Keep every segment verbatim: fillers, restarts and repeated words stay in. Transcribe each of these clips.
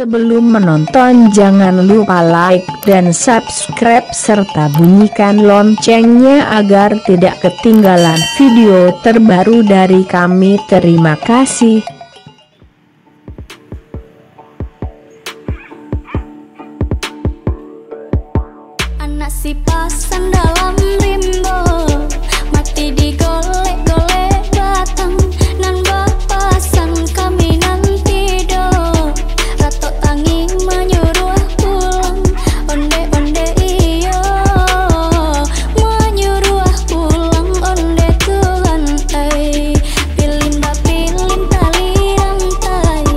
Sebelum menonton, jangan lupa like dan subscribe serta bunyikan loncengnya agar tidak ketinggalan video terbaru dari kami. Terima kasih. Anak sipasan dalam rimbo, mati digolek-golek batang, nan bapasan kami nan tido. Ratok tangih manyuruah pulang, onde-onde iyo, manyuruah pulang onde Tuhan ai. Pilin bapilin tali rantai,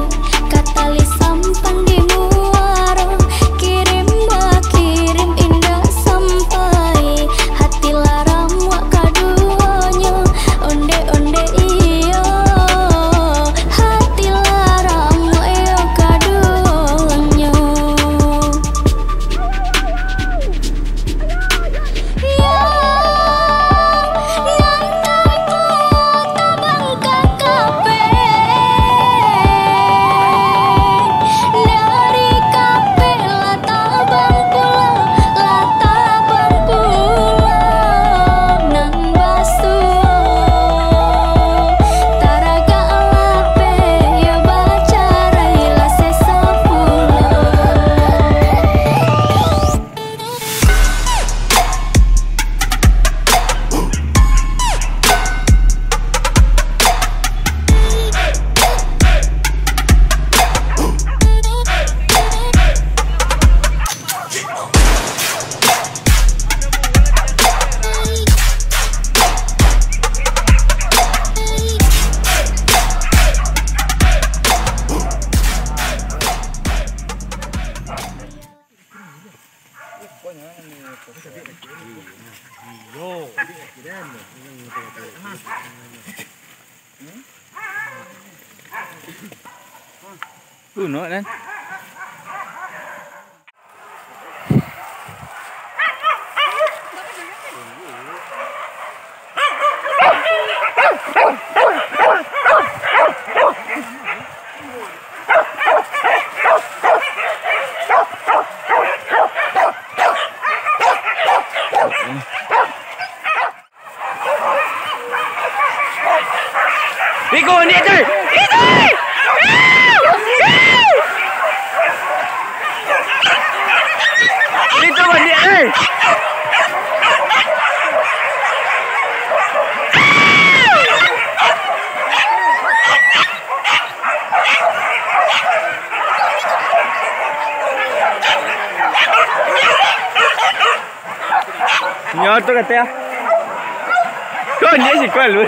ka tali sampan di muaro, kirim bakirim indak sampai. Hati larang wak kaduonyo, onde-onde iyo, hati larang wak iyo kaduonyo. Yang ngantang pulo tabang ka kapek, dari kapek lah tabang pulo, lah tabang pulo nan basuo. Taragak lapeh, yo bacarai lah sesa pulo. Tunok, Dan. Iko, ni, Jai! Iko! Itu, Bang, ni, eh! Nyo tu kato ah. Kau ni si kau lu.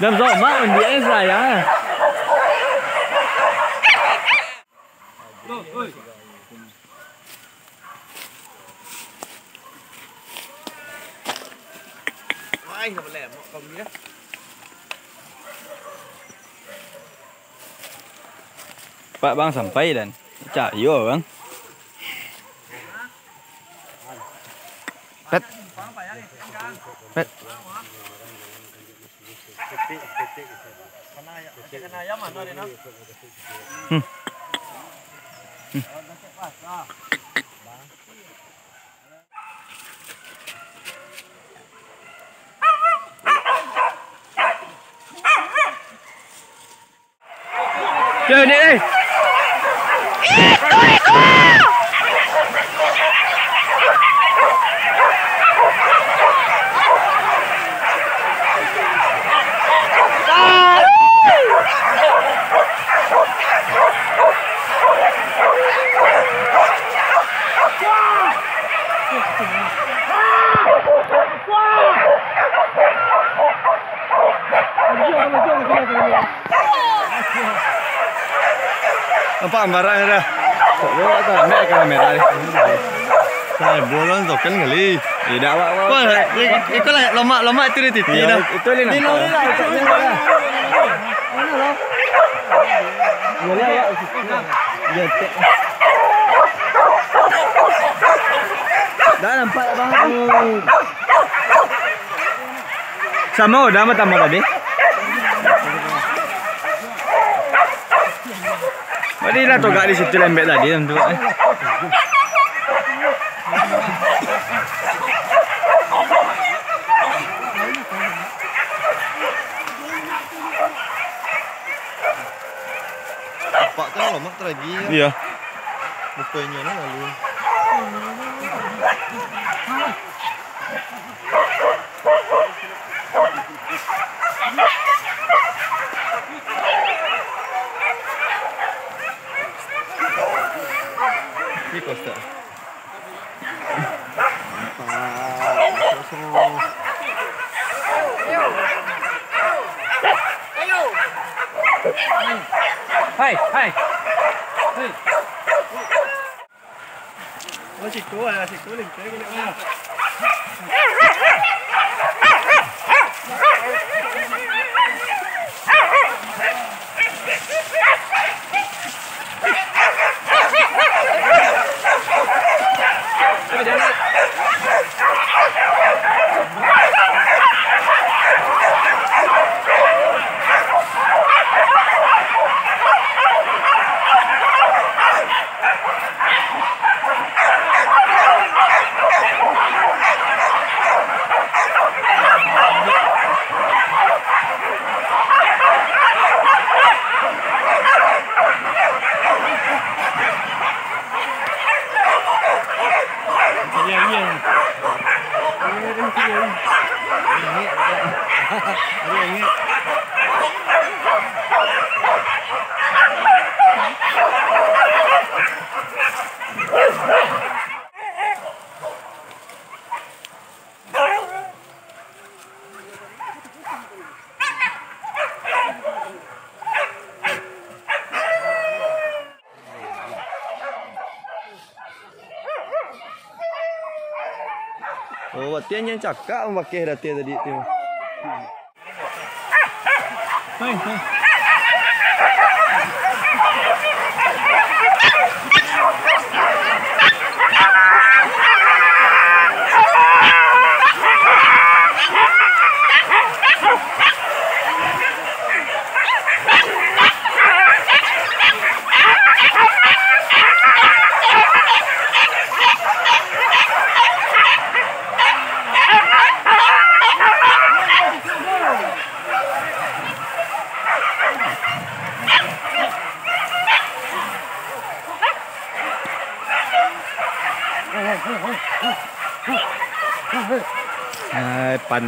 Jam somak mandiak ni sayang. Pak, Bang, sampai, Dan. Cayo, Bang. Pet. Pet. Hmm. Hmm. Yo, ni, eh. Nampak barang dah. Tak boleh tak ambil kamera ni. Sai, bolong token kali. Tidak, awak, awak. Wah, i-, iko lah, lomak, lomak tu di titi dah. Itu ni nampak. Ni lah, ni lah, ni lah. Dah nampak, Bang. Samo udah pertama tadi. Tadi lah togak di situ lembek tadi, tentu, eh. Apak tu lah lomak tu lagi. Iya. Bukannya lah lalu. Ni kau start. Hai, hai. Hei. Oh, situ ah, situ lingkar kena ah. Oh, berarti inyo cakak mambakeh datai tadi tu. Hai, pan.